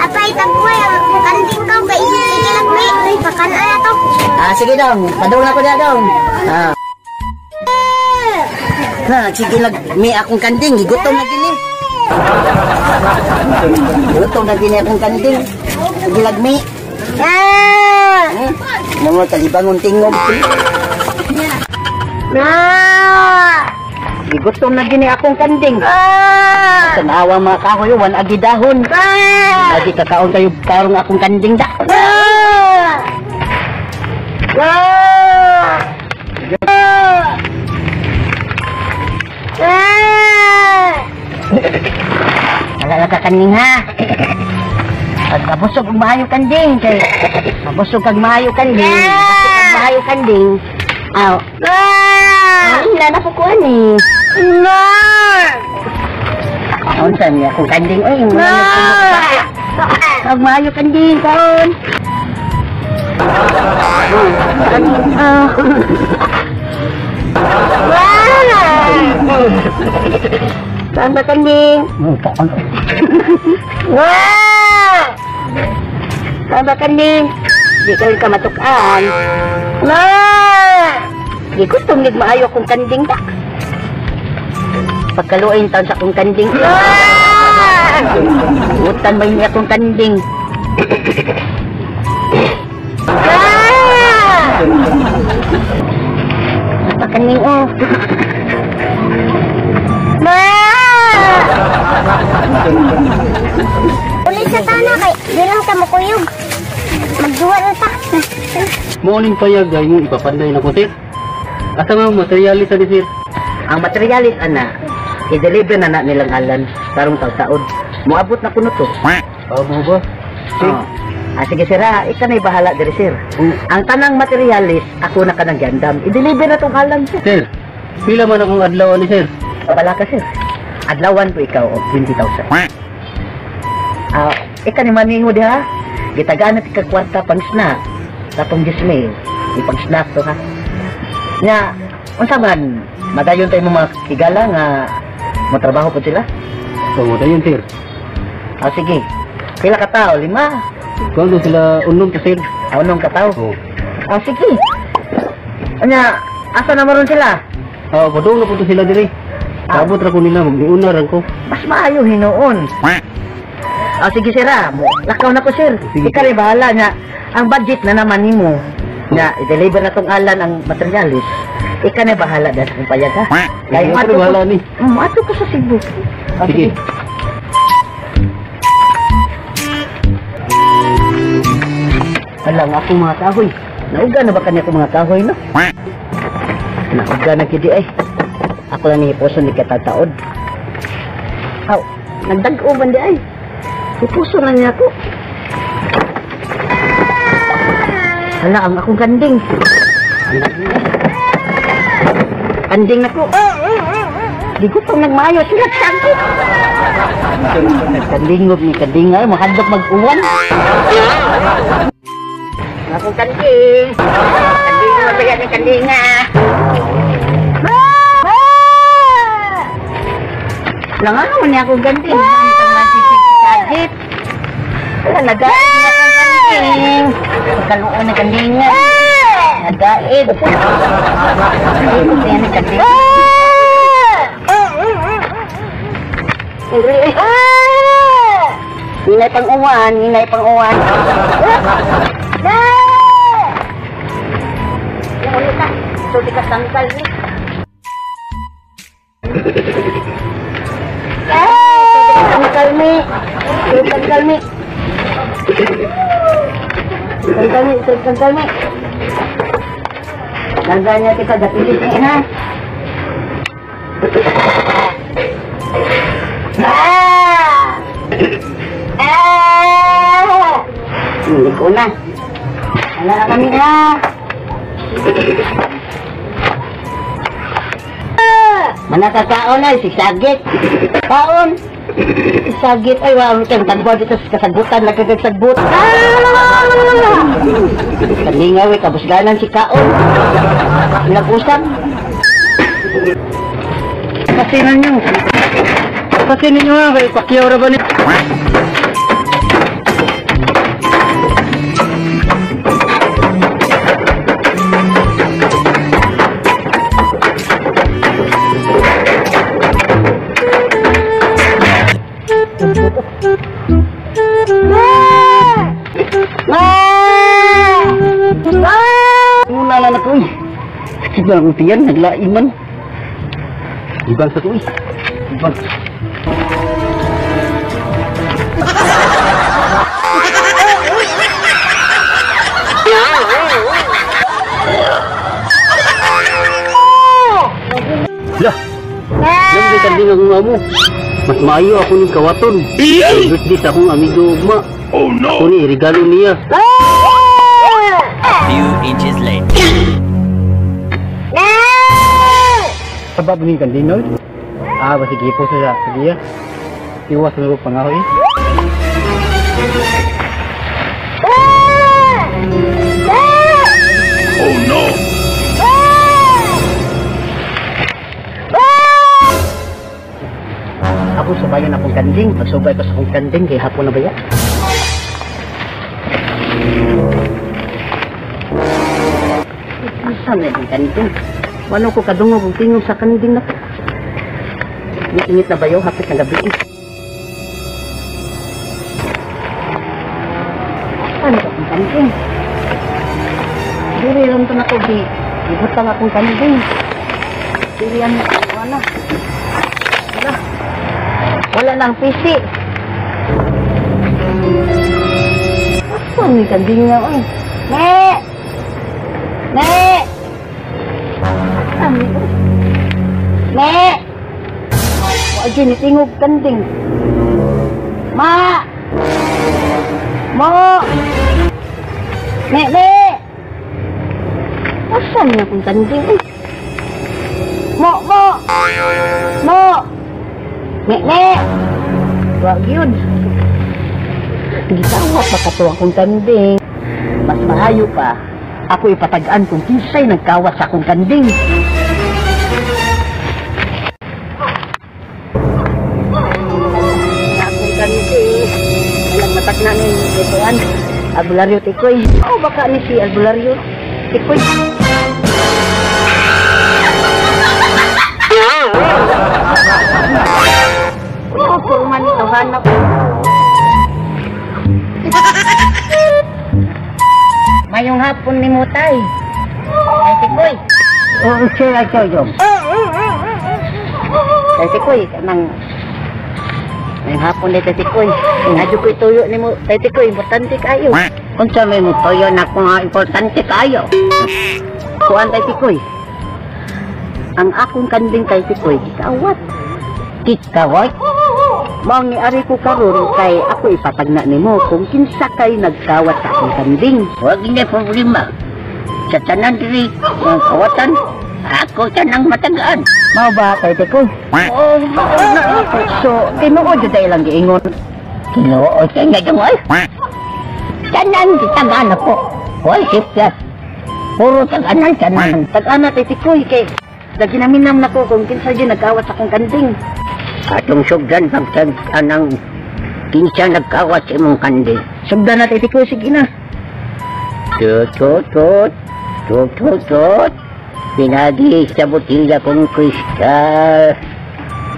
Apay, tagway ang kanding ko kay sige lang mi. Pakan na to. Ah, sige dong, padung ako na dong. Ah. Na, sige lang mi akong kanding, gigutom na gini. Gutom na gini akong kanding. Sige lang mi. Ah! Mga kalibangon tingog. Na! Gigutom na gini akong kanding. Ah! Tanawa mga kahoy, wan agi dahon. Ah! Lagi kakaon kayo karong akong kanding da. Ah! Ah! Ah! Ah! Wala ka kanding ha. Pagkabusog og maayo kanding kay mabusog kag maayo kanding. Mabusog kag maayo kanding. Aw. Ah! Ay, na po ko ani. Na! Unsa niya akong kanding oy. Ah! Kag maayo kanding kaon. Ah. Saan ba kanding? Ah! Saan ba kanding? Di kayo ka matukaan. Ah! Di gutom nig maayo akong kanding da. Pagkaluin taon sa akong kanding. Ah! Utan ba niya akong kanding? Ah! Apa kanding oh? Ma! Ulit sa tana kay di lang ta mukuyog. Magduwa na ta. Morning payag ay mo ipapanday na ko sir. Asa nga materialis ani sir? Ang materialis ana, i-deliver na na nilang alan karong taud-taod. Moabot na kuno to. Ah, mo ba? Sir. Oh. Ah, sige sir, ah, ikaw na'y bahala diri sir. Ang tanang materialis, ako na kanang gandam. I-deliver na tong alan sir. Sir, pila man akong adlaw ani sir? Babala ka sir. Adlawan ko ikaw og 20,000. Ah, ikaw ni maniho diha. Gitagaan na tika kwarta pang snack. Tapong Diyos may, ipang snack to ha. Nga, unsa man, madayon tayo mo mga higala nga motrabaho po sila? So, dayon sir. Ah, sige. Pila ka tao? 5? Kuno sila unom ka sir. Ah, unom ka tao? Oh. Ah, sige. Anya, asa na maron sila? Ah, padung na po to sila diri. Ah. Abot ra ko nila, mag-iuna ra ko. Mas maayo hinuon. Ah, sige sir, ah. Lakaw na ko sir. Sige, Ikaw rin bahala niya. Ang budget na naman nimo. Nga, i-deliver na tong alan ang materialis. Ikaw na bahala dahil sa akong payag ha. Sige, ako na bahala ni. Ato ko sa Cebu. Ah, Sige. Ala, ang akong mga kahoy. Nauga na ba kanya akong mga kahoy, no? Nauga na gidi ay. Ako lang nihipuso ni katataod. Aw, nagdag-o man di ay. Hipuso na niya ako. Hala, ang akong kanding. Kanding na ko. Di ko pang nagmayo. Sila sakit. Kandingob ni kanding ay, mahadlok mag-uwan. Ang akong kanding. Kanding, mabigat ni kanding ah. Lang ano man niya akong kanding. Ang kang masisig-sagit. Wala, nagaid na akong kanding. Pagkaluon na kanding nga. Nagaid. Nagaid na kanding. Hinay pang uwan, hinay pang uwan. Ano ka? Sulti ka tangkal ni. Tangkal ni. Tangkal ni. Tangkal ni, tangkal ni. Tangkal niya kita dapilit ni ha. Ah! Ah! Hindi ko na. Wala na kami ha. Manakakaon ay si Sagit. Kaon. Sagit ay wa kang tagbo dito sa kasagutan lagi kag sagbot. Ah! Kalingaw eh, kabusganan si kaon. Ilang usap. Kasi ninyo. Kasi ninyo ha, kay Pacquiao ra ba ni? Una na ko eh. Sakit na akong tiyan, naglain man. Ibang sa ko eh. Ibang. Lah, Lambi kanding akong amo. Mas maayo ako ning kawaton. Birthday sa akong amigo ugma. Oh no! Ako ni regalo niya. A few inches later. Sabab ni kanding no? Ah, basi gipo sa sige. Iwas na ko pangahoy. Oh no! Ako subayon akong kanding. Magsubay ko sa akong kanding kay hapon na baya. Asa na yung kanding? Wano ko kadungog og tingog sa kanding na ko. Init na bayo, hapit na gabi. Ano ba akong kanding? Diri lang to na ko, di. Ibutang akong kanding. Diri ang wala. Wala. Wala nang pisi. Asa ni kanding na, oy? Ne! Ne! Asa ni? Ne! Wa gyud ni tingog kanding. Ma! Mo! Ne, ne! Asa ni akong kanding, oy? Mo, mo! Mo! Ne, ne! Wa gyud. Gitawat pa kato akong kanding. Mas maayo pa, ako ipatag-an kung kinsay nagkawat sa akong kanding. Akong kanding. Walang matak na ni ituan. Albularyo Tikoy. Oh, baka ni si Albularyo Tikoy. Oh, kurman ito, hanap. Mayong hapon ni Mutay. Ay, Tikoy. Oh, okay, okay, okay. Tay Tikoy, kanang mayong hapon ni Tay Tikoy. Adyo ko'y tuyo ni mo, Tay Tikoy, importante kayo. Unsa may mo tuyo na ko nga importante kayo? Kuan Tay Tikoy. Ang akong kanding Tay Tikoy, gikawat. Kikawat? Mao ni ari ko karon kay ako ipatagna nimo kung kinsa kay nagkawat sa akong kanding. Wag hindi problema. Sa tanan diri ang kawatan, ako tanang matagaan. Mao ba Tay Tikoy? Oo, mao na ako. So, tinuod jud ay lang giingon. Tinuod kay nga dungoy. Tanan gitagaan ako. Hoy, siplas. Puro taganan tanan. Tag-ana Tay Tikoy kay naginaminam nako kung kinsa jud nagkawat sa akong kanding. Atong sugdan pagtag anang kinsa nagkawat sa imong kanding. Sugdan na Tay Tikoy, sige na. Tut tut tut tut tut tut. Pinagi sa botilya kong kristal.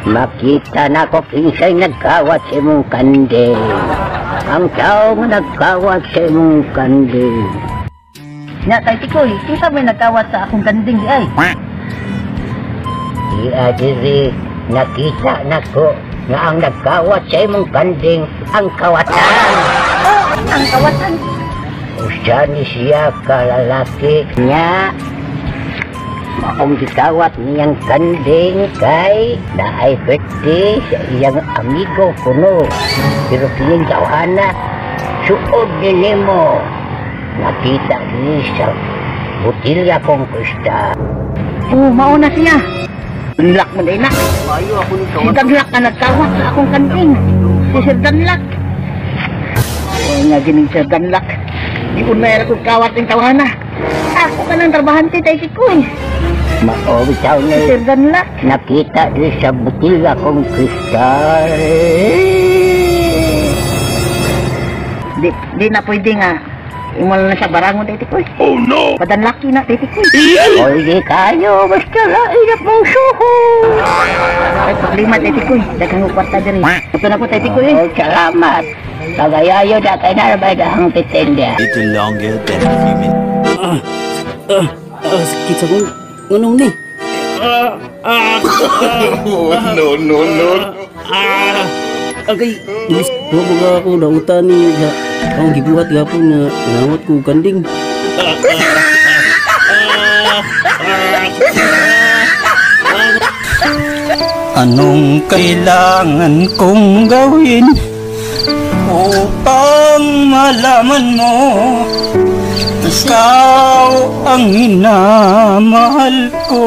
Makita na ko kinsay nagkawat sa imong kanding. Ang tao nga nagkawat sa imong kanding. Nya Tay Tikoy, kinsa may nagkawat sa akong kanding di ay? Di diri nakita nako nga ang nagkawat sa imong kanding ang kawatan. Ang kawatan. Usa ni siya kalalaki niya. Maong gikawat niyang kanding kay naay birthday sa iyang amigo kuno. Pero kining tawhana, suod ni nimo. Nakita ni sa botilya kong kristal. Oh, mao na siya. Danlak mo na. Maayo ako ni Si Danlak ang nagkawat sa akong kanding. Si Sir Danlak. O nga gining Sir Danlak. Di unay ra kong kawat ng tawana. Ako ka ng trabahante tay si Kuy. Mao bitaw Si ni Sir Danlak. nakita di sa botilya kong kristal. Di na pwede nga. Imo na sa barangon tay Tikoy. Oh no! Padanlaki na tay Tikoy. Pwede kayo, basta lain na pong suho. Ay, problema tay Tikoy. Daghang og kwarta diri. Ito na po tay Tikoy eh. Oh, salamat. Pagayayo na kay narabay dahang titinda. Little longer than a few minutes. Ah, sakit sa kong nganong ni. No, no, no. Agay, bilis wa mo ka ako dautan ni sa akong gibuhat gapon nga nangawat ko og kanding. Anong kailangan kong gawin upang malaman mo ikaw ang minamahal ko?